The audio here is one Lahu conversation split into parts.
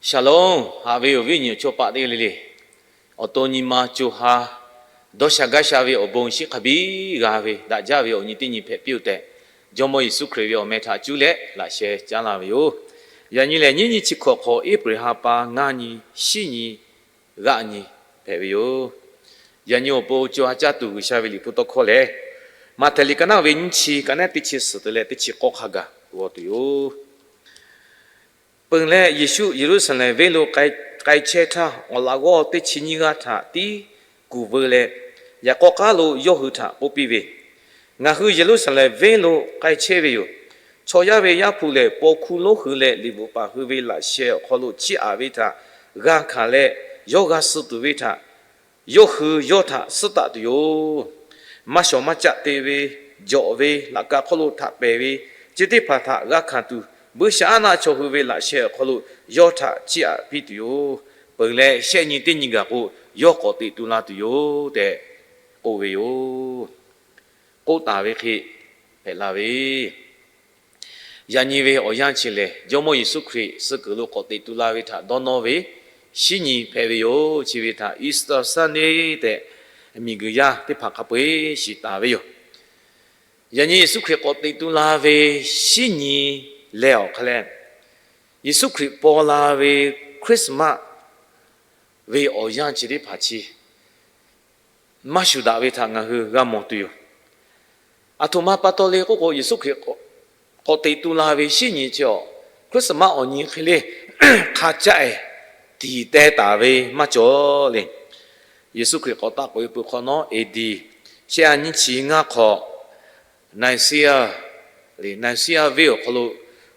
Shalom, haꞈ ve awˬ viˉ awˬ nyi awˬ chawˇ paˆ teˇ g'aˇ le le, awˬ to nyi ma co ha dawˇ sha gaˇ sha ve awˬ bon shiˉ hk'a biˇ g'a ve daꞈ jaˇ ve awˬ nyi teˇ nyi hpehꞈ piˇ-oˬ tehꞈ, Jawˇmawˇ Yeˍsuˆ Hkriꞈ ve awˬ meh htaꞈ cuˉ leh laꞈ sheh caˉ laˇ ve yoˬ. Yaꞈ nyi lehˬ, nyiˇ nyi chi hkawꞈ hk'awꞈ April ha pa ngaˇ nyi, shiˉ nyi, g'aˆ nyi hpehꞈ ve yoˬ. Yaꞈ nyi awˬ pon co ha caˇ tuˬ G'uiˬsha ve liꞈ hpu tawˇ hkawˇ lehˬ, Maꞈhtehˍ liꞈ ka naˆ ve nyiˇ chi, ka naˆ teˇ chi suhˍ te leh teˇ chi k'awˇ hk'a gaˬ g'aw tuˬ yoˬ. Peuˬ leh, Yeˍsuˆ Yeˍruˆsaˍlehnˍ venˇ lo k'ai chehˇ htaˇ, awˬ laꞈ g'awˇ teˇ chi nyiˇ g'aˇ htaꞈ tiˉ kuˬ veu leh, yaꞈ k'aw k'aˉ lo yawˇ hui htaꞈ k'oˆ piˇ ve, Ngaˬ hui Yeˍruˆsaˍlehnˍ venˇ lo k'ai chehˇ ve yoˬ. Chaw yaˇ ve Yaˇ hpu lehˬ, paw hkuˇ lonˉ hui leh liꞈ bvuhꞈ paˍ hui ve laꞈ sheh awˬ hk'aw lo chiˇ aꞈ ve htaꞈ g'a hkanˍ leh, yawˇ g'a suh tuˬ ve htaꞈ yawˇ hui yawˇ htaꞈ suhˉ taˍ tuˬ yoˬ. Maˇ shawˍ maˇ caˆ te ve, jawꞈ ve, laꞈ ka hk'oˆ lo htaꞈ pehˬ ve, chi teˇ hpaˍ htaꞈ g'a hkanˍ tuˬ, buiˇshaˆaˉnaˆ chaw hui ve laꞈ sheh awˬ hk'aw lo yawˇ htaꞈ chiˇ aꞈ piˇ tuˬ yoˬ. Peuˬ leh, shehˆ nyi teˇ nyi gaˬ k'o, yawˇ k'awꞈ teꞈ tu la tuˬ yoˬ tehꞈ k'oˆ ve yoˬ. K'oˆ taˍ ve hk'e hpehꞈ la ve, yaꞈ nyi ve awˬ yanˇ chi lehˬ, Jawˇmawˇ Yeˍsuˆ Hkriꞈ suh kuiˬ lo k'awꞈ teꞈ tu la ve htaꞈ dawˇ nawˇ ve shiˉ nyi hpehꞈ ve yoˬ. Chi ve htaꞈ Easter Sunday tehꞈ miˬguiˬ yaˇ teˇ hpaˍ hk'a peu-eˬ shiˍ taˍ ve yoˬ. Yaꞈ nyi Yeˍsuˆ Hkriꞈ k'awꞈ teꞈ tu la ve shiˉ nyi leh awˬ hk'a leh, Yeˍsuˆ Hkriꞈ paw la ve Christmas ve awˬ yanˇ chi teˇ hpaˍ chi maˇ shuˍ daꞈ ve htaꞈ ngaˬ hui g'a mawˬ tuˬ yoˬ. Aˬ htoꞈ ma pa taw le k'oˆ k'o, Yeˍsuˆ Hkriꞈ k'awꞈ teꞈ tu la ve shiˉ nyi chi awˬ, Christmas awˬ nyi hk'e le hk'a caˆ-e tiˍ teh taˍ ve maˇ cawˬ le. Yeˍsuˆ Hkriꞈ k'awꞈ taˆ k'oꞈ-e peuˬ hk'awꞈ nawˉ, A D shehˆ ha nyiˇ chi ngaˇ hk'awꞈ, Nicaea, Nicaea venˇ awˬ hk'aw lo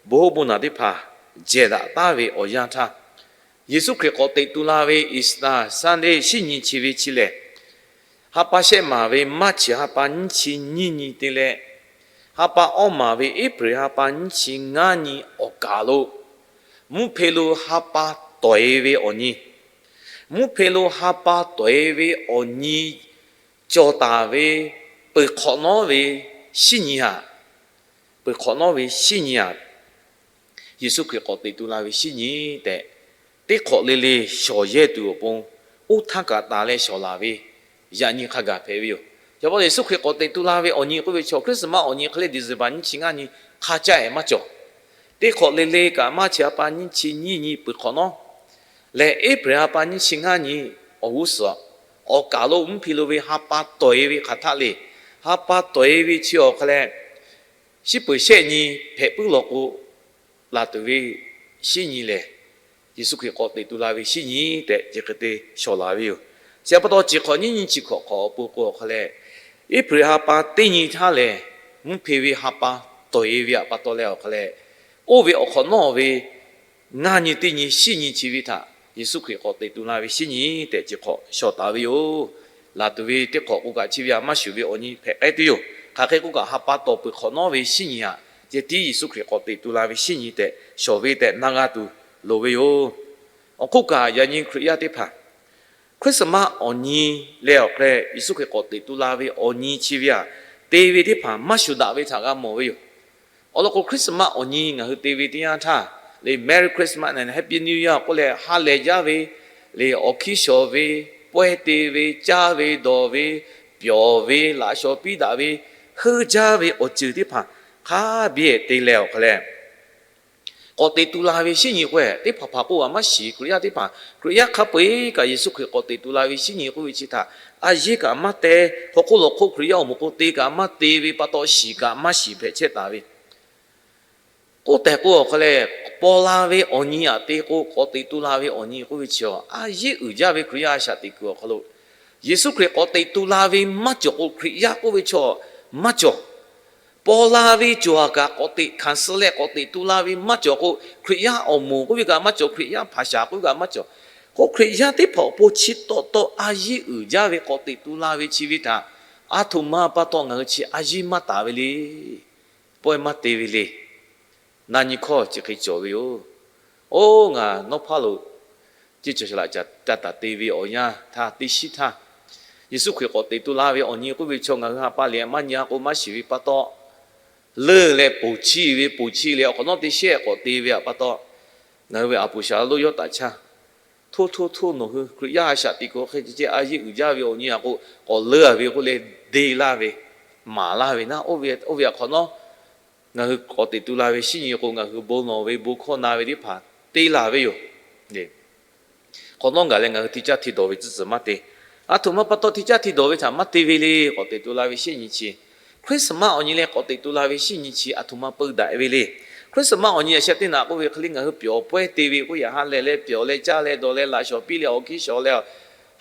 bon hoˉ bon naˬ teˇ hpaˍ jehˬ daꞈ taˉ ve awˬ yanˇ htaˇ, Yeˍsuˆ Hkriꞈ k'awꞈ teꞈ tu la ve Easter Sunday shiˉ nyi chi ve chi lehˬ, ha pa shehˆ maˍ ve March ha pa nyiˇ chi nyiˇ nyi te leh, ha pa awˇ maˍ ve April ha pa nyiˇ chi ngaˇ nyi awˬ kaˍ lo, mvuhˇ hpe lo ha pa tawˍ-e ve awˬ nyi, mvuhˇ hpe lo ha pa tawˍ-e ve awˬ nyi cawˬ taˍ ve peuˬ hk'awꞈ nawˉ ve shiˉ nyi aꞈ, peuˬ hk'awꞈ nawˉ ve shiˉ nyi aꞈ, Yeˍsuˆ Hkriꞈ k'awꞈ teꞈ tu la ve shiˉ nyi tehꞈ, teˇ hk'awꞈ le le shawˍ yehˇ tuˬ awˬ pon oˇ htaˇ kaꞈ taˍ leh shawˍ laˬ ve yaꞈ nyi hk'a gaˬ hpehꞈ ve yoˬ. Yaꞈ hk'aˇ, Yeˍsuˆ Hkriꞈ k'awꞈ teꞈ tu la ve awˬ nyi k'oˆ ve chaw, Christmas awˬ nyi hk'e le December nyiˇ chi ngaˇ nyi hk'a caˆ-e maˇ cawˬ. Teˇ hk'awꞈ le le kaꞈ March ha pa nyiˇ chi nyiˇ nyi peuˬ hk'awꞈ nawˉ leh April ha pa nyiˇ chi ngaˇ nyi awˬ g'uˇ suhˍ awˬ kaˍ lo mvuhˇ hpe lo ve ha pa tawˍ-e ve hk'aˬ htaˆ le. Ha pa tawˍ-e ve chi awˬ hk'a leh, shiˉ peuˬ shehˆ nyi hpehꞈ puiˉ law k'o, laˬ tuˬ ve shiˉ nyi lehˬ, Yeˍsuˆ Hkriꞈ k'awꞈ teꞈ tu la ve shiˉ nyi tehꞈ chi hk'e te shawˍ laˬ ve yoˬ. Chi pa taw, chi hk'awꞈ nyiˇ nyi chi hk'awꞈ hk'awꞈ awˬ pon k'o awˬ hk'a leh, April ha pa teˇ nyi htaˇ lehˬ, mvuhˇ hpe ve ha pa tawˍ-e ve pa taw leh awˬ hk'a leh, oˇ ve awˬ hk'awꞈ nawˉ ve ngaˇ nyi teˇ nyi shiˉ nyi chi ve htaꞈ Yeˍsuˆ Hkriꞈ k'awꞈ teꞈ tu la ve shiˉ nyi tehꞈ chi hk'awꞈ shawˍ taˍ ve yoˬ. Laˬ tuˬ ve teˇ hk'awꞈ k'o kaꞈ chi ve aꞈ maˇ shuˍ ve awˬ nyi hpehꞈ k'ai tuˬ yoˬ. Hk'aˬ hk'e k'oˆ kaꞈ, ha pa tawˍ peuˬ hk'awꞈ nawˉ ve shiˉ nyi aꞈ, ceh tiˉ Yeˍsuˆ Hkriꞈ k'awꞈ teꞈ tu la ve shiˉ nyi tehꞈ shawˍ ve tehꞈ na g'a tuˬ loˍ ve yoˬ. Awˬ hk'oˆ kaꞈ, yaꞈ nyi Hkriꞈ yaˇ teˇ hpaˍ Christmas awˬ nyi leh awˬ hk'a leh Yeˍsuˆ Hkriꞈ k'awꞈ teꞈ tu la ve awˬ nyi chi ve aꞈ te ve teˇ hpaˍ maˇ shuˍ daꞈ ve htaꞈ g'a mawˬ ve yoˬ. Awˬ lawn k'o, Christmas awˬ nyi ngaˬ hui te ve teˇ yanˇ htaˇ, le Merry Christmas and Happy New Year k'oˆ leh ha lehˬ jaˇ ve, le awˬ hkiˇ shawˍ ve, pawehˇ te ve, caˇ ve, dawˬ ve, pyawˬ ve, laꞈ shawnˍ piˇ daꞈ ve, heuˆ jaˇ ve awˬ ceuˬ teˇ hpaˍ hk'a biˇ te leh awˬ hk'a leh, k'awꞈ teꞈ tu la ve shiˉ nyi k'o, teˇ hpaˍ hpaˍ k'oˆ kaꞈ maˇ shiˍ. Hkriꞈ yaˇ teˇ hpaˍ, Hkriꞈ yaˇ hk'a peu-eˬ kaꞈ Yeˍsuˆ Hkriꞈ k'awꞈ teꞈ tu la ve shiˉ nyi k'oˆ ve chi htaꞈ a yeˇ kaꞈ maˇ te, hk'aw hk'oˆ lawˬ hk'oˆ Hkriꞈ yaˇ awˬ moˍ k'o te kaꞈ maˇ te ve pa taw, shiˍ kaꞈ maˇ shiˍ hpehꞈ chehˇ taˍ ve k'oˆ tehꞈ k'o awˬ hk'a leh, paw la ve awˬ nyi aꞈ te k'o, k'awꞈ teꞈ tu la ve awˬ nyi k'oˆ ve chi a yeˇ uiˍ jaˇ ve Hkriꞈ yaˇ a shaꞈ teꞈ kuiˬ awˬ hk'aw lo, Yeˍsuˆ Hkriꞈ k'awꞈ teꞈ tu la ve maˇ cawˬ k'o, Hkriꞈ yaˇ k'oˆ ve chaw maˇ cawˬ. Paw la ve cawˬ aꞈ kaꞈ k'awꞈ teꞈ hkanˍ suh leh k'awꞈ teꞈ tu la ve maˇ cawˬ k'o, Hkriꞈ yaˇ awˬ moˍ k'oˆ ve kaꞈ maˇ cawˬ, Hkriꞈ yaˇ hpaˍ shaˍ k'oˆ ve kaꞈ maˇ cawˬ. K'o, Hkriꞈ yaˇ teˇ hpaˍ awˬ pon chi taw taw a yeˇ uiˍ jaˇ ve k'awꞈ teꞈ tu la ve chi ve htaꞈ a htoꞈ ma pa taw ngaˬ hui chi a yeˇ maˇ taˍ ve le. Pawehˇ maˇ te ve le. Na nyi hkawˇ chi hk'e cawˬ ve yoˬ. Oˇ, ngaˬ nawˉ hpaˇ lo ceˇ cawˬ shaˍ laꞈ ca taˍ te ve awˬ yanˇ htaˇ, teˇ shiˉ htaˇ, Yeˍsuˆ Hkriꞈ k'awꞈ teꞈ tu la ve awˬ nyi k'oˆ ve chaw ngaˬ hui ha pa lehˬ maˇ nyi a k'o maˇ shiˍ ve pa taw, leuˆ leh ponˬ chiˇ ve, ponˬ chiˇ leh awˬ hk'awꞈ nawˉ teˇ shehˆ k'awꞈ te ve pa taw, Ngaˬ hui ve a poˍ shaˍ lonˉ yawˇ taꞈ chaˇ, htoˇ htoˇ htoˇ nawˬ hui Hkriꞈ yaˇ a shaꞈ teꞈ kuiˬ hk'e ceh a yeˇ uiˍ jaˇ ve awˬ nyi a k'o, k'awꞈ leuˉ a ve k'oˆ leh, de laˇ ve, maˍ laˇ ve naˉ, oˇ ve a hk'awꞈ nawˉ ngaˬ hui k'awꞈ teꞈ tu la ve shinˉ nyi k'o, ngaˬ hui bon lawˬ ve bon hkawˇ na ve teˇ hpaˍ te laˬ ve yoˬ. Hk'awꞈ nawˉ gaˬ leh ngaˬ hui hti caˇ hti dawˬ ve tcuhˉ tcuhˬ maˇ te. A htoꞈ ma pa taw hti caˇ hti dawˬ ve htaꞈ maˇ te ve le. K'awꞈ teꞈ tu la ve shinˉ nyi chi, Christmas awˬ nyi leh k'awꞈ teꞈ tu la ve shinˉ nyi chi a htoꞈ ma peu daꞈ ve le. Christmas awˬ nyi a shaꞈ teˇ naꞈ k'oˆ ve hk'e le, ngaˬ hui pyawˬ pawehˇ te ve k'oˆ yaꞈ, ha lehˬ leh pyawˬ leh caˇ leh dawˬ leh laꞈ shawˍ piˇ leh awˬ hkiˇ shawˍ leh,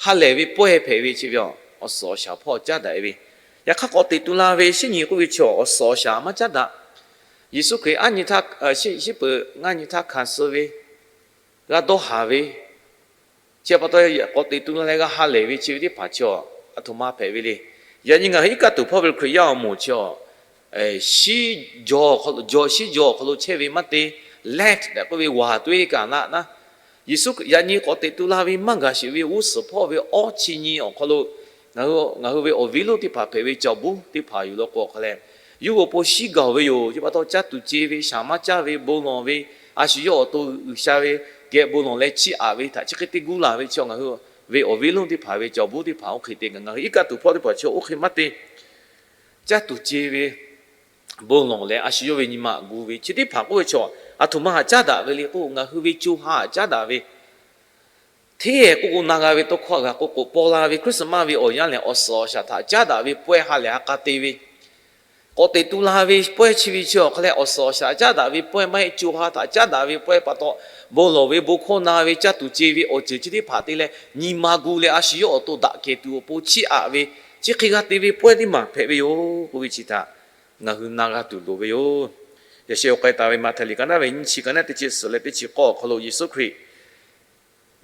ha lehˬ ve pawehˇ hpehꞈ ve chi ve awˬ suhˍ awˬ shaˍ hpawˇ caˉ daꞈ ve. Yaꞈ hk'aˇ k'awꞈ teꞈ tu la ve shinˉ nyi k'oˆ ve chi awˬ suhˍ awˬ shaˍ maˇ caˉ daꞈ. Yeˍsuˆ Hkriꞈ aˉ nyi htaˇ, shinˉ peuˬ ngaˇ nyi htaˇ hkanˍ suh ve, g'a dawˇ haˍ ve, chi pa taw k'awꞈ teꞈ tu la leh g'a ha lehˬ ve chi ve teˇ hpaˍ chi a htoꞈ ma hpehꞈ ve le. Yaꞈ nyi ngaˬ hui iˉ kaˆ tuˬ hpawˇ ve Hkriꞈ yaˇ awˬ moˍ chi a, shinˉ jaw awˬ hk'aw lo, jaw shinˉ jaw awˬ hk'aw lo chehˇ ve maˇ te, leh daꞈ k'oˆ ve waˬ tuiˇ kaꞈ naˆ naˉ, Yeˍsuˆ Hkriꞈ yaꞈ nyi k'awꞈ teꞈ tu la ve maˇ gaˬ sheˍ ve g'uˇ suhˍ hpawˇ ve awˇ chi nyi awˬ hk'aw lo, ngaˬ hui ve awˬ viˉ lonˉ teˇ hpaˍ hpehꞈ ve cawˬ buˇ teˇ hpaˍ yoˬ law k'o hk'a leh, yawˇ hui awˬ pon shiˉ gaˬ ve yoˬ. Chi pa taw caˇ tuˬ ce ve, shaˍ maˇ caˇ ve, bon lawˬ ve, a shu yawˇ awˬ to G'uiˬsha ve geh bon lawˬ leh chiˇ aꞈ ve htaꞈ chi hk'e te guˇ laˬ ve chi ngaˬ hui ve awˬ viˉ lonˉ teˇ hpaˍ ve cawˬ buˇ teˇ hpaˍ oˇ hk'e te, ngaˬ hui iˉ kaˆ tuˬ hpawˇ teˇ hpaˍ chi oˇ hk'e maˇ te. Caˇ tuˬ ce ve, bon lawˬ leh a shu yawˇ ve nyi ma gu ve chi teˇ hpaˍ k'oˆ ve chaw, a htoꞈ ma haꞈ caˉ daꞈ ve le k'o, ngaˬ hui ve co ha haꞈ caˉ daꞈ ve, hteˇ k'oˆ k'o na g'a ve tawˇ hkawˇ g'a k'oˆ k'o, paw la ve Christmas ve awˬ yanˇ lehˬ awˬ suhˍ awˬ shaˍ htaꞈ caˉ daꞈ ve pawehˇ ha lehˬ ha k'a te ve, k'awꞈ teꞈ tu la ve pawehˇ chi ve chi awˬ hk'a leh awˬ suhˍ awˬ shaˍ caˉ daꞈ ve pawehˇ maˇ heˆ, co ha htaꞈ caˉ daꞈ ve pawehˇ pa taw, bon lawˬ ve bon hkawˇ na ve caˇ tuˬ ce ve awˬ ceuˬ chi teˇ hpaˍ te leh nyi ma gu leh a shu yawˇ awˬ to daꞈ kehˬ tuˬ awˬ pon chiˇ aꞈ ve, chi hk'e g'a te ve pawehˇ teˇ maˬ hpehꞈ ve yoˬ k'oˆ ve chi htaꞈ ngaˬ hui na g'a tuˬ loˍ ve yoˬ. Yaꞈ sheh awˬ k'ai taˍ ve Maꞈhtehˍ liꞈ ka naˉ ve nyiˇ chi, ka naˉ teˇ chi suhˍ leh teˇ chi k'awˇ awˬ hk'aw lo Yeˍsuˆ Hkriꞈ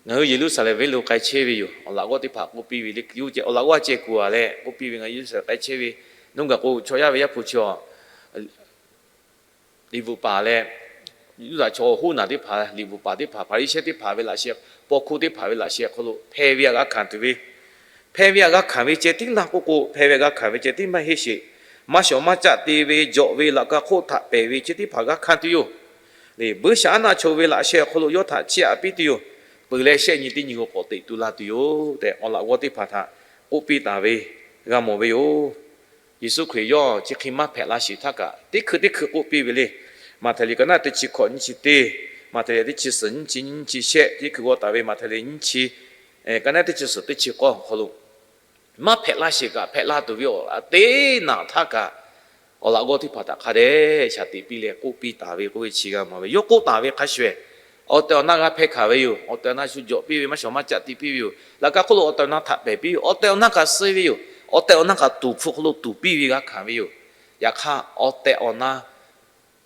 ngaˬ hui Yeˍruˆsaˍlehnˍ venˇ lo k'ai chehˇ ve yoˬ. Awˬ laꞈ g'awˇ teˇ hpaˍ k'oˆ piˇ ve le, yawˇ ceh awˬ laꞈ g'awˇ ceh kuˬ a leh k'oˆ piˇ ve, ngaˬ hui Yeˍruˆsaˍlehnˍ k'ai chehˇ ve, nuˇ gaˬ k'o chaw yaˇ ve Yaˇ hpu chi a liꞈ bvuhꞈ paˍ leh Yuˇdaꞈ chaw hoˉ naˬ teˇ hpaˍ, liꞈ bvuhꞈ paˍ teˇ hpaˍ, Hpaˍriˍsehˇ teˇ hpaˍ ve laꞈ sheh, paw hkuˇ teˇ hpaˍ ve laꞈ sheh awˬ hk'aw lo hpeh ve htaꞈ g'a hkanˍ tuˬ ve, hpeh ve htaꞈ g'a hkanˍ ve ceh tiˉ laˇ k'oˆ k'o, hpeh ve htaꞈ g'a hkanˍ ve ceh tiˉ maˇ heˆ sheˍ. Maˇ shawˍ maˇ caˆ te ve, jawꞈ ve, laꞈ ka hk'oˆ htaꞈ pehˬ ve chi teˇ hpaˍ g'a hkanˍ tuˬ yoˬ. Lehˬ, buiˇshaˆaˉnaˆ chaw ve laꞈ sheh awˬ hk'aw lo yawˇ htaꞈ chiˇ aꞈ piˇ tuˬ yoˬ. Peuˬ leh shehˆ nyi teˇ nyi k'o k'awꞈ teꞈ tu la tuˬ yoˬ tehꞈ, awˬ laꞈ g'awˇ teˇ hpaˍ htaꞈ k'oˆ piˇ taˍ ve g'a mawˬ ve yoˬ. Yeˍsuˆ Hkriꞈ yawˇ chi hk'e maˇ hpehꞈ laˇ sheˍ htaˇ kaꞈ, teˇ hkui teˇ hkui k'oˆ piˇ ve le. Maꞈhtehˍ liꞈ ka naˉ teˇ chi hkawꞈ nyiˇ chi teˇ, Maꞈhtehˍ liꞈ teˇ chi suhˍ nyiˇ chi nyiˇ chi shehˆ, teˇ hkui g'aw taˍ ve Maꞈhtehˍ liꞈ nyiˇ chi, ka naˉ teˇ chi suhˍ teˇ chi k'awˇ awˬ hk'aw lo, maˇ hpehꞈ laˇ sheˍ kaꞈ hpehꞈ la tuˬ ve awˬ a teˇ naꞈ htaˇ kaꞈ, awˬ laꞈ g'awˇ teˇ hpaˍ htaꞈ hk'a dehꞈ shaˍ teꞈ piˇ leh k'oˆ piˇ taˍ ve k'oˆ ve chi g'a mawˬ ve. Yawˇ k'oˆ taˍ ve hk'a shuˍ, awˬ tehˬ awˬ na g'a hpeh hkanˍ ve yoˬ. Awˬ tehˬ awˬ na shu jawꞈ piˇ ve, maˇ shawˍ maˇ caˆ te piˇ ve yoˬ. Laꞈ ka hk'oˆ lo awˬ tehˬ awˬ na htaꞈ pehˬ piˇ ve, awˬ tehˬ awˬ na kaꞈ suh ve yoˬ. Awˬ tehˬ awˬ na kaꞈ tuˍ hpfuh hk'aw lo tuˍ piˇ ve g'a hkanˍ ve yoˬ. Yaꞈ hk'aˇ, awˬ tehˬ awˬ na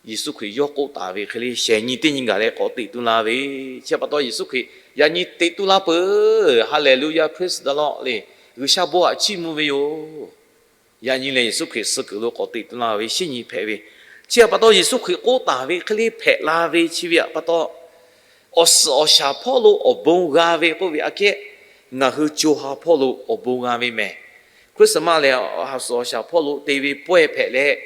Yeˍsuˆ Hkriꞈ yawˇ k'oˆ taˍ ve hk'e le, shehˍ nyi teˇ nyi gaˬ leh k'awꞈ teꞈ tu la ve, chi pa taw Yeˍsuˆ Hkriꞈ yaꞈ nyi teꞈ tu la peuˬ, Hallelujah, praise the Lord le, G'uiˬsha bon htaꞈ chiˇ mvuh ve yoˬ. Yaꞈ nyi lehˬ, Yeˍsuˆ Hkriꞈ suh kuiˬ lo k'awꞈ teꞈ tu la ve shinˉ nyi hpehꞈ ve, chi pa taw Yeˍsuˆ Hkriꞈ k'oˆ taˍ ve hk'e le hpehꞈ la ve chi ve pa taw, awˬ suhˍ awˬ shaˍ hpawˇ lo awˬ bon g'a ve k'oˆ ve aꞈ kehˉ, ngaˬ hui co ha hpawˇ lo awˬ bon g'a ve mehˬ. Christmas lehˬ, awˬ suhˍ awˬ shaˍ hpawˇ lo te ve pawehˇ hpehꞈ leh,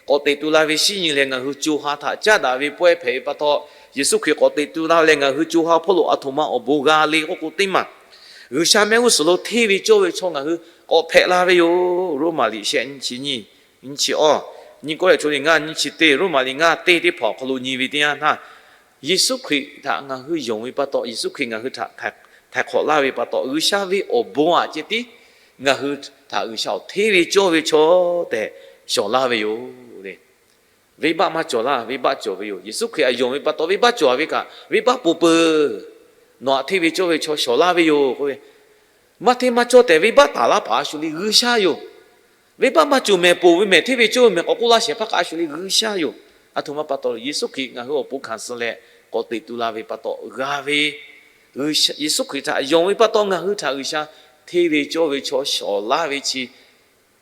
k'awꞈ teꞈ tu la ve shinˉ nyi lehˬ, ngaˬ hui co ha htaꞈ caˉ daꞈ ve pawehˇ hpehꞈ ve pa taw, Yeˍsuˆ Hkriꞈ k'awꞈ teꞈ tu la leh ngaˬ hui co ha hpawˇ lo a htoꞈ ma awˬ bon g'a le k'oˆ k'o teˇ maˬ, G'uiˬsha mehˆ g'uˇ suhˍ lo hteˇ ve cawˇ ve chaw ngaˬ hui k'awꞈ hpehꞈ la ve yoˬ. Roˉmaꞈ liꞈ shehˆ nyiˇ chi nyiˇ, nyiˇ chi awˇ, nyiˇ Kawˇrenˍhtuˆ liꞈ ngaˇ nyiˇ chi teˇ, Roˉmaꞈ liꞈ ngaˇ teˇ teˇ hpaˍ awˬ hk'aw lo nyi ve teˇ yanˇ htaˇ, Yeˍsuˆ Hkriꞈ htaꞈ ngaˬ hui yonˍ ve pa taw, Yeˍsuˆ Hkriꞈ ngaˬ hui htaꞈ htaiˍ hk'awꞈ laˇ ve pa taw, G'uiˬsha ve awˬ bon aꞈ ceh tiˉ ngaˬ hui htaꞈ G'uiˬsha awˬ hteˇ ve cawˇ ve chaw tehꞈ shawˍ laˇ ve yoˬ le. Venˇbaˆ maˇ cawˬ laˇ, venˇbaˆ cawˬ ve yoˬ. Yeˍsuˆ Hkriꞈ htaꞈ yonˍ ve pa taw, venˇbaˆ cawˬ ve kaꞈ, venˇbaˆ poˬ peuˬ. Nawˬ htaꞈ hteˇ ve cawˇ ve chaw shawˍ laˇ ve yoˬ k'oˆ ve, maˇ hteˇ maˇ cawˇ tehꞈ venˇbaˆ taˍ laˇ hpaˍ a shu le G'uiˬsha yoˬ. Venˇbaˆ maˇ cawˬ mehˍ, poˬ ve mehˍ, hteˇ ve cawˇ ve mehˍ, k'awꞈ k'oˆ laˇ shehˍ hpaˇ kaꞈ a shu le G'uiˬsha yoˬ. A htoꞈ ma pa taw, Yeˍsuˆ Hkriꞈ ngaˬ hui awˬ pon hkanˍ suh leh k'awꞈ teꞈ tu la ve pa taw g'a ve, Yeˍsuˆ Hkriꞈ htaꞈ yonˍ ve pa taw ngaˬ hui htaꞈ G'uiˬsha hteˇ ve cawˇ ve chaw shawˍ laˇ ve chi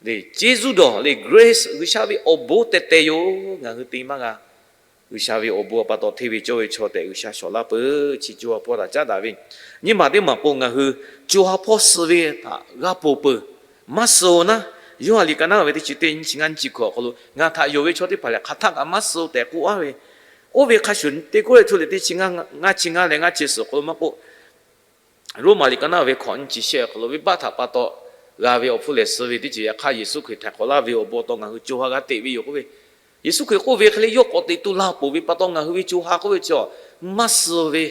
le, ceˇ zuˇ dawˬ le, grace, G'uiˬsha ve awˬ bon tehˬ tehˬ yoˬ. Ngaˬ hui te maˇ g'a. G'uiˬsha ve awˬ bon pa taw hteˇ ve cawˇ ve chaw tehꞈ G'uiˬsha shawˍ laˇ peuˬ. Chi co ha hpawˇ htaꞈ caˉ daꞈ ve, nyiˇ maˬ teˇ maˬ k'o ngaˬ hui co ha hpawˇ suh ve htaꞈ g'a poˬ peuˬ. Maˇ suh-oˬ naˉ, Yoˇhanˬ liꞈ ka naˉ ve teˇ chi teˇ nyiˇ chi ngaˇ nyiˇ chi hkawꞈ awˬ hk'aw lo ngaˬ htaꞈ yonˍ ve chaw teˇ hpaˍ lehˬ hk'aˬ htaˆ kaꞈ maˇ suh tehꞈ k'oˆ aˉ ve, Oˇ ve hk'a shuˍ, Teˇ Kawˇrenˍhtuˆ lehˬ teˇ chi ngaˇ, ngaˇ chi ngaˇ leh ngaˇ chi suhˍ awˬ hk'aw lo maˇ k'oˆ, Roˉmaꞈ liꞈ ka naˉ ve hkawꞈ nyiˇ chi shehˆ awˬ hk'aw lo venˇbaˆ htaꞈ pa taw g'a ve awˬ hpfuhˇ lehˬ suh ve teˇ ceuˬ yaꞈ hk'aˇ, Yeˍsuˆ Hkriꞈ htaiˍ hk'awꞈ laˇ ve awˬ bon taw ngaˬ hui co ha g'a teꞈ ve yoˬ k'oˆ ve. Yeˍsuˆ Hkriꞈ k'oˆ ve hk'e leh yawˇ k'awꞈ teꞈ tu la peuˬ ve pa taw ngaˬ hui ve co ha k'oˆ ve chi maˇ suh ve,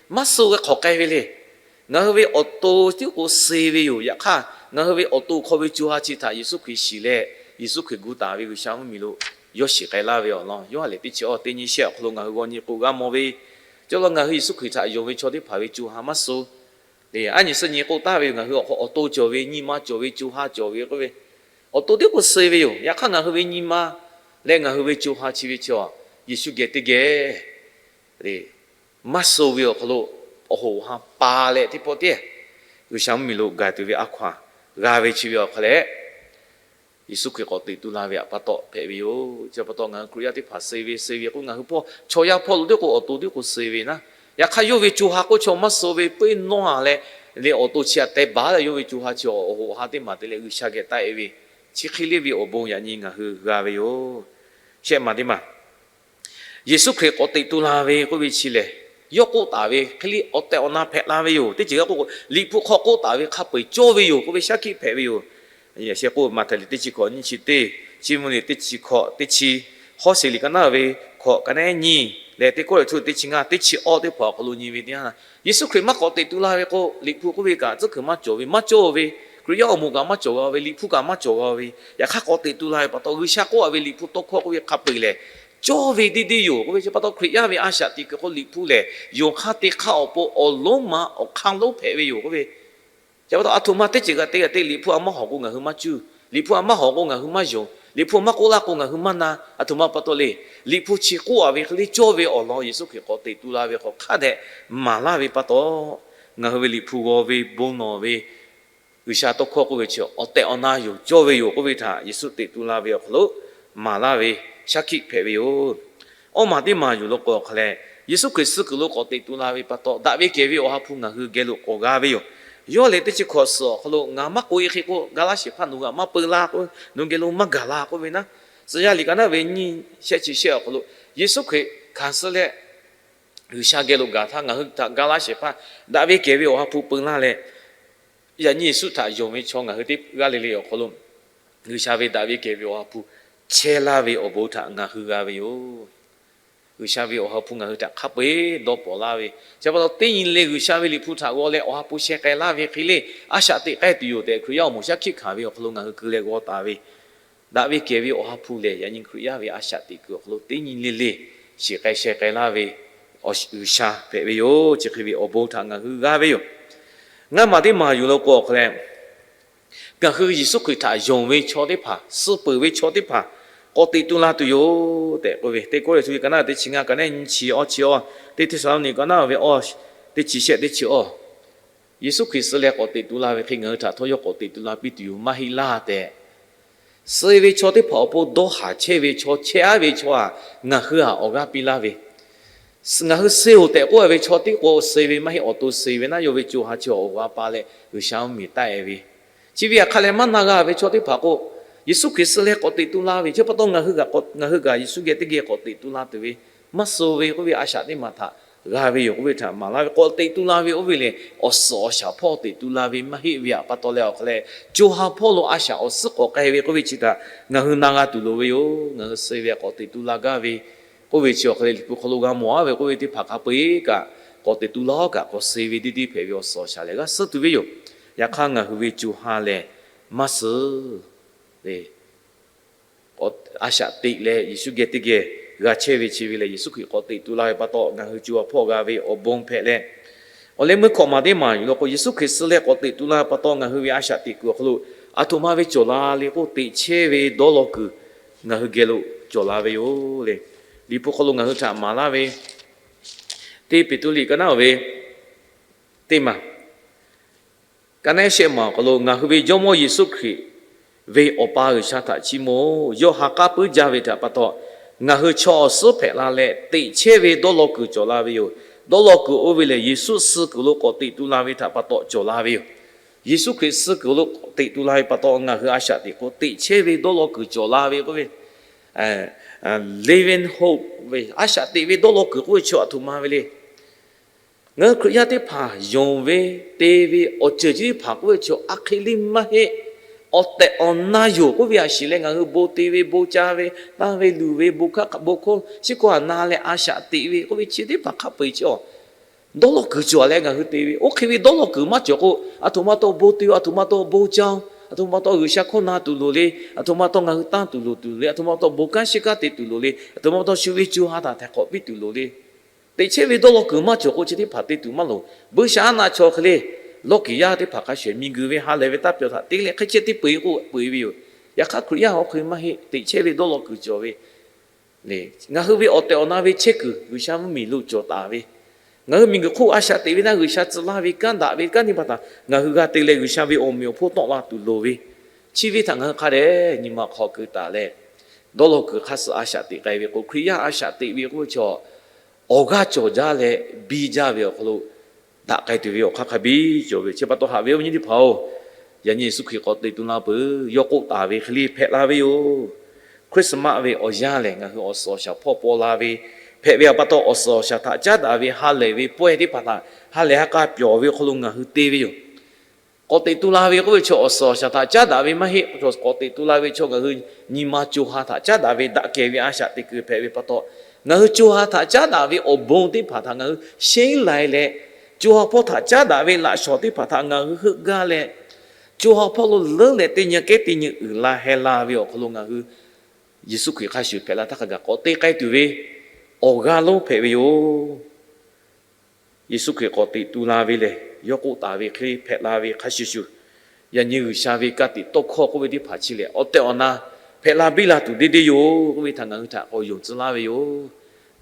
maˇ suh ve hk'awꞈ k'ai ve le. Ngaˬ hui ve awˬ to tiˉ k'o suh ve yoˬ. Yaꞈ hk'aˇ, ngaˬ hui ve awˬ to hk'aw ve co ha chi htaꞈ Yeˍsuˆ Hkriꞈ shiˍ leh, Yeˍsuˆ Hkriꞈ gu taˍ ve G'uiˬsha mvuhˇmiˬ lo yawˇ shiˍ k'ai laˇ ve awˬ lawn, Yoˇhanˬ lehˬ teˇ chi awˇ teˇ nyiˇ shehˆ awˬ hk'aw lo ngaˬ hui g'aw nyi k'o g'a mawˬ ve, cawˬ law ngaˬ hui Yeˍsuˆ Hkriꞈ htaꞈ yonˍ ve chaw teˇ hpaˍ ve co ha maˇ suh le. Aˉ nyi suhˉ nyi k'oˆ taˍ ve yoˬ. Ngaˬ hui awˬ hk'aw awˬ to cawˬ ve, nyi ma cawˬ ve, co ha cawˬ ve k'oˆ ve, awˬ to tiˉ k'o suh ve yoˬ. Yaꞈ hk'aˇ, ngaˬ hui ve nyi ma leh ngaˬ hui ve co ha chi ve chaw, Yeˍsuˆ geh teˇ geh maˇ suh ve awˬ hk'aw lo awˬ hoꞈ awˬ ha pa leh teˇ pawˆ teˇ G'uiˬsha mvuhˇmiˬ lo gaˬ tuˬ ve a hkaw-anˬ g'a ve chi ve awˬ hk'aw leh, Yeˍsuˆ Hkriꞈ k'awꞈ teꞈ tu la ve htaꞈ pa taw hpehꞈ ve yoˬ. Chi pa taw ngaˬ hui Hkriꞈ yaˇ teˇ hpaˍ suh ve, suh ve k'o, ngaˬ hui hpawˇ chaw yaˇ hpawˇ lo teˇ k'o awˬ to teˇ k'o suh ve naˉ, yaꞈ hk'aˇ yawˇ ve co ha k'oˆ chaw maˇ suh ve, puiˉ nawˇ-a leh, leh awˬ to chi htaꞈ teh baˬ leh yawˇ ve co ha chi awˬ hoꞈ awˬ ha teˇ maˬ te leh G'uiˬsha geh taˆ-e ve, chi hk'e le ve awˬ bon yaꞈ nyi ngaˬ hui g'a ve yoˬ. Shehˆ maˬ teˇ maˬ Yeˍsuˆ Hkriꞈ k'awꞈ teꞈ tu la ve k'oˆ ve chi lehˬ, yawˇ k'oˆ taˍ ve hk'e le awˬ tehˬ awˬ na hpehꞈ la ve yoˬ. Teˇ ceuˬ g'a k'oˆ k'o, Liꞈ hpu hk'aw k'oˆ taˍ ve hk'a peu-eˬ cawˇ ve yoˬ k'oˆ ve shaˉ hkiˆ hpehꞈ ve yoˬ. Shehˆ k'oˆ, Maꞈhtehˍ liꞈ teˇ chi hkawꞈ nyiˇ chi teˇ, Chiˇ mvuh liꞈ teˇ chi hkawꞈ teˇ chi, Hawˉseˍ liꞈ ka naˉ ve hkawꞈ ka naˉ nyiˇ leh Teˇ Kawˇrenˍhtuˆ teˇ chi ngaˇ teˇ chi awˇ teˇ hpaˍ awˬ hk'aw lo nyi ve teˇ yanˇ, Yeˍsuˆ Hkriꞈ maˇ k'awꞈ teꞈ tu la ve k'o, Liꞈ hpu k'oˆ ve kaꞈ tcuhˉ kuiˬ maˇ cawˬ ve, maˇ cawˇ ve, Hkriꞈ yaˇ awˬ moˍ kaꞈ maˇ cawˬ g'a ve, Liꞈ hpu kaꞈ maˇ cawˬ g'a ve, yaꞈ hk'aˇ k'awꞈ teꞈ tu la ve pa taw G'uiˬsha k'oˆ-a ve Liꞈ hpu tawˇ hkawˇ k'oˆ ve hk'a peu-eˬ lehˬ, cawˇ ve deˇ deˇ yoˬ k'oˆ ve chi pa taw Hkriꞈ yaˇ ve a shaꞈ teꞈ kuiˬ hk'aw Liꞈ hpu lehˬ yonˍ hk'aˇ te hk'aˇ awˬ pon awˬ lonˉ ma awˬ hk'aˇ lonˉ hpehꞈ ve yoˬ k'oˆ ve. Chi pa taw aˬ htoꞈ ma teˇ ceuˬ g'a te g'a te, Liꞈ hpu a maˇ hawˍ k'o ngaˬ hui maˇ cuˇ, Liꞈ hpu a maˇ hawˍ k'o ngaˬ hui maˇ yonˍ, Liꞈ hpu a maˇ k'oˆ laˇ k'o ngaˬ hui maˇ na. Aˬ htoꞈ ma pa taw le, Liꞈ hpu chi k'oˆ-a ve hk'e le cawˇ ve awˬ lawn Yeˍsuˆ Hkriꞈ k'awꞈ teꞈ tu la ve hk'aw hk'a dehꞈ maˍ laˇ ve pa taw, ngaˬ hui ve Liꞈ hpu g'aw ve bon nawˬ ve G'uiˬsha tawˇ hkawˇ k'oˆ ve chi awˬ tehˬ awˬ na yoˬ, cawˇ ve yoˬ k'oˆ ve htaꞈ Yeˍsuˆ teꞈ tu la ve awˬ hk'aw lo maˍ laˇ ve shaˉ hkiˆ hpehꞈ ve yoˬ. Awˇ maˬ teˇ maˬ yuˬ lo k'o awˬ hk'a leh, Yeˍsuˆ Hkriꞈ suh kuiˬ lo k'awꞈ teꞈ tu la ve pa taw daꞈ ve kehˬ ve awˬ ha hpu ngaˬ hui geh lo k'awꞈ g'a ve yoˬ. Yawˇ lehˬ teˇ chi hkawꞈ suhˍ awˬ hk'aw lo, Ngaˬ maˇ k'oˆ-e hk'e k'o, ga laˇ shehˍ hpaˇ nawˬ hui htaꞈ maˇ peu laˇ k'o, nawˬ geh lo maˇ gaˬ la k'oˆ ve naˉ, tcuh yaˇ liꞈ ka naˉ ve nyiˇ shehˆ chi shehˆ awˬ hk'aw lo Yeˍsuˆ Hkriꞈ hkanˍ suh leh G'uiˬsha geh lo gaˬ htaˇ ngaˬ hui htaꞈ ga laˇ shehˍ hpaˇ daꞈ ve kehˬ ve awˬ ha hpu peu laˇ leh, yaꞈ nyi Yeˍsuˆ htaꞈ yonˍ ve chaw ngaˬ hui teˇ g'aˇ le le awˬ hk'aw lo G'uiˬsha ve daꞈ ve kehˬ ve awˬ ha hpu chehˇ laˇ ve awˬ bon htaꞈ ngaˬ hui g'a ve yoˬ. G'uiˬsha ve awˬ ha hpu ngaˬ hui htaꞈ hk'a peu-eˬ dawˇ pawˍ laˇ ve, chi pa taw teˇ nyi le G'uiˬsha ve Liꞈ hpu htaꞈ g'aw leh awˬ ha hpu sheh k'ai laˇ ve hk'e le, a shaꞈ teꞈ k'ai tuˬ yoˬ tehꞈ Hkriꞈ yaˇ awˬ moˍ shaˉ hkiˆ hkanˍ ve awˬ hk'aw lo ngaˬ hui keu leh g'aw taˍ ve, daꞈ ve kehˬ ve awˬ ha hpu lehˬ, yaꞈ nyi Hkriꞈ yaˇ ve a shaꞈ teꞈ kuiˬ awˬ hk'aw lo teˇ nyi le le shiˍ k'ai sheh k'ai laˇ ve G'uiˬsha hpehꞈ ve yoˬ. Chi hk'e ve awˬ bon htaꞈ ngaˬ hui g'a ve yoˬ. Ngaˇ maˬ teˇ maˬ yuˬ lo k'o awˬ hk'a leh, ngaˬ hui Yeˍsuˆ Hkriꞈ htaꞈ yonˍ ve chaw teˇ hpaˍ, suh peuˬ ve chaw teˇ hpaˍ k'awꞈ teꞈ tu la tuˬ yoˬ tehꞈ k'oˆ ve, Teˇ Kawˇrenˍhtuˆ ka naˉ teˇ chi ngaˇ ka naˉ nyiˇ chi awˇ chi awˇ, teˇ Hteˇsaˍlawˇniˆ ka naˉ ve awˇ teˇ chi shehˆ teˇ chi awˇ. Yeˍsuˆ Hkriꞈ suh leh k'awꞈ teꞈ tu la ve hk'e ngaˬ hui htaꞈ htawˇ yawˇ k'awꞈ teꞈ tu la piˇ tuˬ yoˬ maˇ heˆ laˇ tehꞈ, suh ve chaw teˇ hpaˍ awˬ pon dawˇ haˍ chehˇ ve chaw, chehˇ aˉ ve chaw-a, ngaˬ hui-a awˬ g'aˇ piˇ laˇ ve, ngaˬ hui suh-oˬ tehꞈ k'oˆ ve chaw tiˉ k'o suh ve maˇ heˆ, awˬ to suh ve naˉ, yawˇ ve co ha chi awˬ g'aˇ pa leh G'uiˬsha mvuhˇmiˬ taˆ-e ve, chi ve htaꞈ hk'a leh maˇ na g'a ve chaw teˇ hpaˍ k'o, Yeˍsuˆ Hkriꞈ suh leh k'awꞈ teꞈ tu la ve, chi pa taw ngaˬ hui kaꞈ, ngaˬ hui kaꞈ Yeˍsuˆ geh teˇ geh k'awꞈ teꞈ tu la tuˬ ve, maˇ suh ve k'oˆ ve a shaꞈ teˇ maˬ htaꞈ g'a ve yoˬ k'oˆ ve htaꞈ maˍ laˇ ve, k'awꞈ teꞈ tu la ve oˇ ve lehˬ, awˬ suhˍ awˬ shaˍ hpawˇ teꞈ tu la ve maˇ heˆ ve htaꞈ pa taw leh awˬ hk'a leh, co ha hpawˇ lo a shaꞈ awˬ suhˉ k'awꞈ k'ai ve k'oˆ ve chi htaꞈ ngaˬ hui na g'a tuˬ loˍ ve yoˬ. Ngaˬ hui suh ve k'awꞈ teꞈ tu la gaˇ ve k'oˆ ve chi awˬ hk'a leh Liꞈ hpu hk'aw lo g'a mawˬ-a ve k'oˆ ve teˇ hpaˍ hk'a peu-eˬ kaꞈ, k'awꞈ teꞈ tu laˇ-oˆ kaꞈ k'awꞈ suh ve deˇ deˇ hpehꞈ ve awˬ suhˍ awˬ shaˍ lehˬ g'a suhˉ tuˬ ve yoˬ. Yaꞈ hk'aˇ ngaˬ hui ve co ha lehˬ maˇ suh le. A shaꞈ teꞈ leh Yeˍsuˆ geh teˇ geh g'a chehˇ ve chi ve lehˬ, Yeˍsuˆ Hkriꞈ k'awꞈ teꞈ tu la ve pa taw ngaˬ hui co ha hpawˇ g'a ve awˬ bon hpehꞈ leh, awˬ leh meuˇ hkawꞈ maˬ teˇ maˬ yuˬ lo k'o, Yeˍsuˆ Hkriꞈ suh leh k'awꞈ teꞈ tu la ve pa taw ngaˬ hui ve a shaꞈ teꞈ kuiˬ awˬ hk'aw lo aˬ htoꞈ ma ve cawˬ la le k'o, teꞈ chehˇ ve dawˇ law kuiˬ ngaˬ hui geh lo cawˬ la ve yoˬ le. Liꞈ hpu hk'aw lo ngaˬ hui htaꞈ maˍ laˇ ve, Teˇ Peˍtruˆ liꞈ ka naˉ-oˬ ve teˇ maˬ, ka naˉ shehˆ maˬ awˬ hk'aw lo ngaˬ hui ve Jawˇmawˇ Yeˍsuˆ Hkriꞈ ve Awˬ pa G'uiˬsha htaꞈ chiˇ mvuh-oˬ. Yawˇ ha k'aˉ puiˉ jaˇ ve htaꞈ pa taw, ngaˬ hui chaw awˬ suhˉ hpehꞈ la leh teꞈ chehˇ ve dawˇ law kuiˬ cawˬ la ve yoˬ. Dawˇ law kuiˬ oˇ ve lehˬ, Yeˍsuˆ suh kuiˬ lo k'awꞈ teꞈ tu la ve htaꞈ pa taw cawˬ la ve yoˬ. Yeˍsuˆ Hkriꞈ suh kuiˬ lo k'awꞈ teꞈ tu la ve pa taw ngaˬ hui a shaꞈ teꞈ k'o, teꞈ chehˇ ve dawˇ law kuiˬ cawˬ la ve k'oˆ ve, living hope ve, a shaꞈ teꞈ ve dawˇ law kuiˬ k'oˆ ve chaw aˬ htoꞈ ma ve le. Ngaˬ hui Hkriꞈ yaˇ teˇ hpaˍ yonˍ ve, te ve, awˬ ceuˬ chi teˇ hpaˍ k'oˆ ve chaw a hk'e le maˇ heˆ. Awˬ tehˬ awˬ na yoˬ k'oˆ ve a shiˍ leh ngaˬ hui bon te ve, bon ca ve, tanˇ ve, luˬ ve, bon hkawˇ, bon hkawˇ shiˉ hkawˇ a na leh a shaꞈ teꞈ ve k'oˆ ve chi teˇ hpaˍ hk'a peu-eˬ chi awˬ dawˇ law kuiˬ cawˬ leh ngaˬ hui te ve, oˇ hk'e ve dawˇ law kuiˬ maˇ cawˬ k'o, aˬ htoꞈ ma taw bon te-o, aˬ htoꞈ ma taw bon ca-o, aˬ htoꞈ ma taw G'uiˬsha hkawˇ na tuˬ loˍ le, aˬ htoꞈ ma taw ngaˬ hui tanˇ tuˬ loˍ tuˬ le, aˬ htoꞈ ma taw bon kanˉ shiˉ kanˉ te tuˬ loˍ le, aˬ htoꞈ ma taw shu ve co ha htaꞈ htaiˍ hk'awꞈ piˇ tuˬ loˍ le. Teꞈ chehˇ ve dawˇ law kuiˬ maˇ cawˬ k'o chi teˇ hpaˍ te tuˬ maˇ loˍ. Buiˇshaˆaˉnaˆ chaw hk'e le, lawˇ kiˍ yaˇ teˇ hpaˍ hk'a shuˍ miˬguiˬ ve ha lehˬ ve taˇ pyawˬ htaꞈ te leh hk'e chehˇ teˇ peu-eˬ k'oˆ peu-eˬ ve yoˬ. Yaꞈ hk'aˇ Hkriꞈ yaˇ awˬ hk'e maˇ heˆ. Teꞈ chehˇ ve dawˇ law kuiˬ cawˬ ve le, ngaˬ hui ve awˬ tehˬ awˬ na ve chehˇ kuiˬ G'uiˬsha mvuhˇmiˬ lo cawˬ taˍ ve, ngaˬ hui miˬguiˬ hk'oˆ a shaꞈ teꞈ ve htaˇ G'uiˬsha tcuh laˇ ve kanˉ daꞈ ve kanˉ teˇ hpaˍ htaꞈ ngaˬ hui g'a te leh G'uiˬsha ve awˬ meꞈ awˬ hponˇ tawˆ la tuˬ loˍ ve, chi ve htaꞈ ngaˬ hui hk'a dehꞈ nyi ma hk'aw keu taˍ leh, dawˇ law kuiˬ hk'a suh a shaꞈ teꞈ k'ai ve k'o, Hkriꞈ yaˇ a shaꞈ teꞈ ve k'oˆ ve chaw awˬ g'aˇ cawˬ jaˇ leh biˇ jaˇ ve awˬ hk'aw lo daꞈ k'ai tuˬ ve awˬ hk'aˇ hk'a biˇ cawˬ ve. Chi pa taw haꞈ ve awˬ viˉ nyi teˇ hpaˍ-oˬ, yaꞈ nyi Yeˍsuˆ Hkriꞈ k'awꞈ teꞈ tu la peuˬ. Yawˇ k'oˆ taˍ ve hk'e le hpehꞈ la ve yoˬ. Christmas ve awˬ yanˇ lehˬ, ngaˬ hui awˬ suhˍ awˬ shaˍ hpawˇ paw la ve, hpehꞈ ve awˬ pa taw awˬ suhˍ awˬ shaˍ htaꞈ caˉ daꞈ ve ha lehˬ ve pawehˇ teˇ hpaˍ htaꞈ ha lehˬ ha k'a pyawˬ ve awˬ hk'aw lo ngaˬ hui te ve yoˬ. K'awꞈ teꞈ tu la ve k'oˆ ve chaw awˬ suhˍ awˬ shaˍ htaꞈ caˉ daꞈ ve maˇ heˆ. K'awꞈ teꞈ tu la ve chaw ngaˬ hui nyi ma co ha htaꞈ caˉ daꞈ ve daꞈ kehˬ ve a shaꞈ teꞈ kuiˬ hpehꞈ ve pa taw, ngaˬ hui co ha htaꞈ caˉ daꞈ ve awˬ bon teˇ hpaˍ htaꞈ ngaˬ hui sheˉ lai leh, co ha hpawˇ htaꞈ caˉ daꞈ ve laꞈ shawnˍ teˇ hpaˍ htaꞈ ngaˬ hui heuˆ gaˇ leh, co ha hpawˇ lo leuˉ leh teˇ nyi kehˉ teˇ nyi uiˍ la heh la ve awˬ hk'aw lo ngaˬ hui Yeˍsuˆ Hkriꞈ hk'a shuˍ hpehꞈ la htaˇ hk'a gaˬ k'awꞈ te k'ai tuˬ ve awˬ g'aˇ lonˉ hpehꞈ ve yoˬ. Yeˍsuˆ Hkriꞈ k'awꞈ teꞈ tu la ve lehˬ, yawˇ k'oˆ taˍ ve hk'e hpehꞈ la ve hk'a shuˍ shuˍ, yaꞈ nyi G'uiˬsha ve ka tiꞈ tawˇ hkawˇ k'oˆ ve teˇ hpaˍ chi lehˬ, awˬ tehˬ awˬ na hpehꞈ la biˇ la tuˬ deˇ deˇ yoˬ k'oˆ ve htaꞈ ngaˬ hui htaꞈ k'awꞈ yonˍ tcuh laˇ ve yoˬ.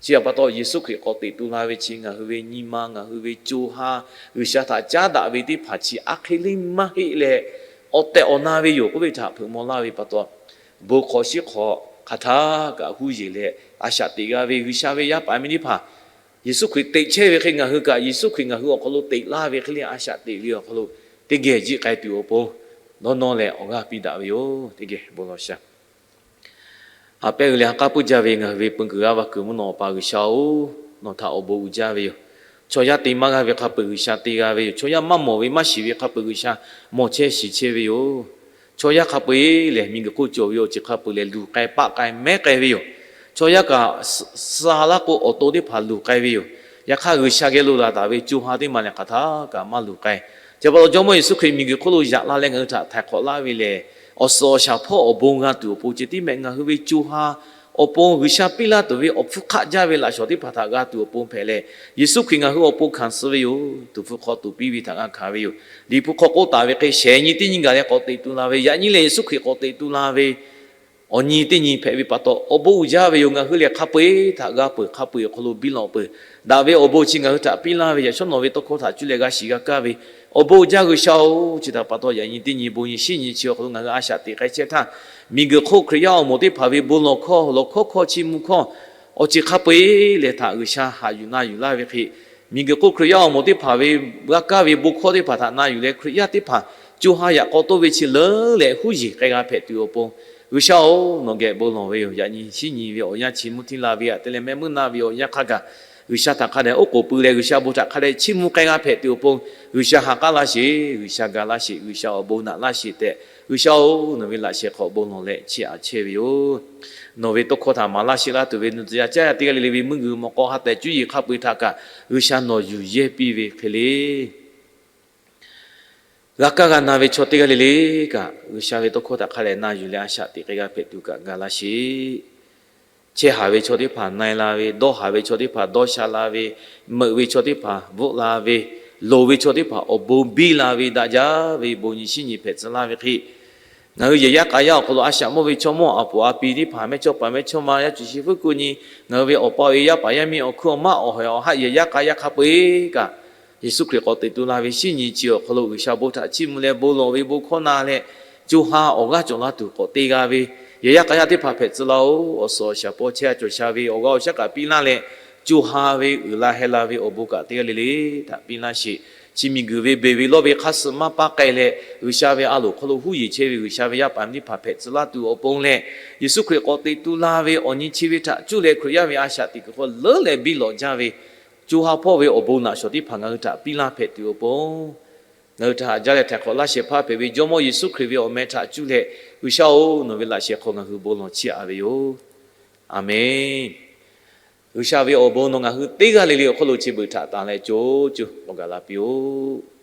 Chi htaꞈ pa taw, Yeˍsuˆ Hkriꞈ k'awꞈ teꞈ tu la ve chi ngaˬ hui ve nyi ma, ngaˬ hui ve co ha, G'uiˬsha htaꞈ caˉ daꞈ ve teˇ hpaˍ chi a hk'e le maˇ heˆ leh, awˬ tehˬ awˬ na ve yoˬ k'oˆ ve htaꞈ hpeuꞈ maw laˇ ve pa taw, bon hk'aw shiˉ hk'aw hk'aˬ htaˇ kaꞈ huˉ yeˬ leh a shaꞈ teꞈ g'a ve G'uiˬsha ve yaˇ paˍ miˇ teˇ hpaˍ Yeˍsuˆ Hkriꞈ teꞈ chehˇ ve hk'e ngaˬ hui kaꞈ Yeˍsuˆ Hkriꞈ ngaˬ hui awˬ hk'aw lo teꞈ laˇ ve hk'e le a shaꞈ teꞈ ve awˬ hk'aw lo teˇ geh jiˆ k'ai tuˬ awˬ pon, dawˇ nawˇ leh awˬ g'aˇ piˇ daꞈ ve yoˬ. Teˇ geh bon lawˬ shaˍ. Ha pehˇ ve leh ha k'aˉ puiˉ jaˇ ve ngaˬ hui ve peu kuiˬ g'aˇ va kuiˬ mvuhˇ naw awˬ pa G'uiˬsha-oˬ, nawˬ htaꞈ awˬ bon uiˍ jaˇ ve yoˬ. Chaw yaˇ te maˇ g'a ve hk'a peu-eˬ G'uiˬsha te g'a ve yoˬ. Chaw yaˇ maˇ mawˬ ve maˇ shiˍ ve hk'a peu-eˬ G'uiˬsha mawˬ chehˇ shiˍ chehˇ ve yoˬ. Chaw yaˇ hk'a peu-eˬ lehˬ, miˬguiˬ hk'oˆ cawˬ ve awˬ ceuˬ hk'a peu-eˬ lehˬ luˬ k'ai paˆ k'ai mehˉ k'ai ve yoˬ. Chaw yaˇ kaꞈ suh laˇ k'o awˬ to teˇ hpaˍ luˬ k'ai ve yoˬ. Yaꞈ hk'aˇ, G'uiˬsha geh lo laˬ taˍ ve co ha teˇ maˬ lehˬ hk'aˬ htaˇ kaꞈ maˇ luˬ k'ai. Chi pa taw, Jawˇmawˇ Yeˍsuˆ Hkriꞈ miˬguiˬ hk'oˆ lo yaꞈ la leh ngaˬ hui htaꞈ htaiˍ hk'awꞈ laˇ ve lehˬ, awˬ suhˍ awˬ shaˍ hpawˇ awˬ bon g'a tuˬ awˬ pon ceh tiˉ mehˆ ngaˬ hui ve co ha awˬ pon G'uiˬsha piˇ laˇ tuˬ ve awˬ hpfuhˇ hk'aˆ jaˇ ve laꞈ shawnˍ teˇ hpaˍ htaꞈ g'a tuˬ awˬ pon hpehꞈ leh, Yeˍsuˆ Hkriꞈ ngaˬ hui awˬ pon hkanˍ suh ve yoˬ. Tuˍ hpfuh hk'aw tuˍ piˇ ve htaꞈ g'a hkanˍ ve yoˬ. Liꞈ hpu hk'aw k'oˆ taˍ ve hk'e, shehˍ nyi teˇ nyi gaˬ leh k'awꞈ teꞈ tu la ve, yaꞈ nyi lehˬ Yeˍsuˆ Hkriꞈ k'awꞈ teꞈ tu la ve awˬ nyi teˇ nyi hpehꞈ ve pa taw, awˬ bon uiˍ jaˇ ve yoˬ. Ngaˬ hui lehˬ hk'a peu-eˬ htaꞈ g'a peuˬ, hk'a peu-eˬ awˬ hk'aw lo biˇ lawꞈ peuˬ. Daꞈ ve awˬ bon chi ngaˬ hui htaꞈ piˇ laˇ ve, yaꞈ shawˉ nawˬ ve tawˇ hkawˇ htaꞈ cuˇ leh g'a shiˍ g'a kaˇ ve awˬ bon uiˍ jaˇ G'uiˬsha-oˬ. Chi htaꞈ pa taw, yaꞈ nyi teˇ nyi bon nyi shiˉ nyi chi awˬ hk'aw lo ngaˬ hui a shaꞈ teꞈ k'ai chehˇ htaˇ, miˬguiˬ hk'oˆ Hkriꞈ yaˇ awˬ moˍ teˇ hpaˍ ve bon lawˬ hkawˇ lawˬ hkawˇ hkawˇ chi mvuh hkawˇ awˬ ceuˬ hk'a peu-eˬ lehˬ htaꞈ G'uiˬsha haꞈ yuˬ na yuˬ laˇ ve hk'e, miˬguiˬ hk'oˆ Hkriꞈ yaˇ awˬ moˍ teˇ hpaˍ ve g'a kaˇ ve bon hkawˇ teˇ hpaˍ htaꞈ na yuˬ leh, Hkriꞈ yaˇ teˇ hpaˍ co ha yaꞈ k'aw toˆ ve chi leuˉ leh huˉ yeˬ k'ai g'a hpehꞈ tuˬ awˬ pon, G'uiˬsha-oˬ, nawˬ geh bon lawˬ ve yoˬ. Yaꞈ nyi shiˉ nyi ve awˬ yanˇ chi mvuhˇ htiˇ la ve htaꞈ te leh mehˆ meuˇ na ve awˬ yanˇ hk'a gaˬ, G'uiˬsha htaꞈ hk'a dehꞈ oˉ k'oˍ pui leh G'uiˬsha bon htaꞈ hk'a dehꞈ chiˇ mvuh k'ai g'a hpehꞈ tuˬ awˬ pon, G'uiˬsha ha k'aˉ laˇ sheˍ, G'uiˬsha ga laˇ sheˍ, G'uiˬsha awˬ bon naꞈ laˇ sheˍ tehꞈ, G'uiˬsha-oˬ, nawˬ ve laꞈ sheh hk'aw bon lawˬ leh chiˇ aꞈ chehˇ ve yoˬ. Nawˬ ve tawˇ hkawˇ htaꞈ maˍ laˇ sheˍ laˇ tuˬ ve nuˇ tcuh yaˇ caˉ yaˇ teˇ g'aˇ le le ve mvuhˇ guiˬ mawꞈ k'aw ha tehꞈ cuˇ yiˍ hk'a peu-eˬ htaꞈ kaꞈ G'uiˬsha nawˬ yuˬ yehˇ piˇ ve hk'e le, g'a kaˇ g'a na ve chaw teˇ g'aˇ le le kaꞈ G'uiˬsha ve tawˇ hkawˇ htaꞈ hk'a dehꞈ na yuˬ leh a shaꞈ teꞈ k'ai g'a hpehꞈ tuˬ kaꞈ ga laˇ sheˍ. Chehˇ haˍ ve chaw teˇ hpaˍ na-e la ve, dawˇ haˍ ve chaw teˇ hpaˍ dawˇ sha la ve, meuꞈ ve chaw teˇ hpaˍ bvuhˆ la ve, loˍ ve chaw teˇ hpaˍ awˬ bon biˇ la ve, daꞈ jaˇ ve bon nyi shiˉ nyi hpehꞈ tcuh laˇ ve hk'e, ngaˬ hui yehˬ yaˇ k'a yaˇ awˬ hk'aw lo a shaꞈ mawˇ ve chaw mawˇ aˬ poˍ a pi teˇ hpaˍ, mehˇ chawˇ paˍ mehˇ chawˇ ma yaˇ cuˬ shi fuˉ kuˬ nyi, ngaˬ hui ve awˬ pa awˬ e yaˇ paˍ yaˇ miˇ awˬ hkuiˉ awˬ maˆ awˬ hawehˬ awˬ haˆ yehˬ yaˇ k'a yaˇ hk'a peu-eˬ kaꞈ, Yeˍsuˆ Hkriꞈ k'awꞈ teꞈ tu la ve shiˉ nyi chi awˬ hk'aw lo G'uiˬsha bon htaꞈ chiˇ mvuh leh bon lawˬ ve bon hkawˇ na leh, co ha awˬ g'aˇ cawˬ la tuˬ k'awꞈ te g'a ve yehˬ yaˇ k'a yaˇ teˇ hpaˍ hpehꞈ tcuh laˇ-oˬ. Awˬ suhˍ awˬ shaˍ paw chehˇ a cawˬ sha ve awˬ g'aˇ awˬ shaˉ kaꞈ piˇ laˇ leh, co ha ve uiˍ la heh la ve awˬ bon kaꞈ teˇ g'aˇ le le htaꞈ piˇ laˇ sheˍ. Chi miˬguiˬ ve beˬ ve lawˇ ve hk'aˇ suh maˇ paˇ k'ai leh, G'uiˬsha ve a loˍ hk'aw lo huˉ yeˬ chehˇ ve G'uiˬsha ve yaˇ paˍ miˇ teˇ hpaˍ hpehꞈ tcuh laˇ tuˬ awˬ pon leh, Yeˍsuˆ Hkriꞈ k'awꞈ teꞈ tu la ve awˬ nyi chi ve htaꞈ cuˇ leh Hkriꞈ yaˇ ve a shaꞈ teꞈ kuiˬ hk'aw leuˉ leh biˇ lawꞈ jaˇ ve co ha hpawˇ ve awˬ bon naꞈ shawˍ teˇ hpaˍ ngaˬ hui htaꞈ piˇ laˇ hpehꞈ tuˬ awˬ pon, ngaˬ hui htaꞈ haꞈ jaˇ leh htaiˍ hk'awꞈ laˇ shehˍ hpaˇ hpehꞈ ve Jawˇmawˇ Yeˍsuˆ Hkriꞈ ve awˬ meh htaꞈ cuˇ leh, G'uiˬsha-oˬ, nawˬ ve laꞈ sheh hk'aw ngaˬ hui bon lawˬ chiˇ aꞈ ve yoˬ. Aˬmenˍ. G'uiˬsha ve awˬ bon nawˬ ngaˬ hui teˇ g'aˇ le le awˬ hk'aw lo chi beuꞈ htaꞈ tanˍ leh co co k'awꞈ gaˬ la piˇ-oˆ.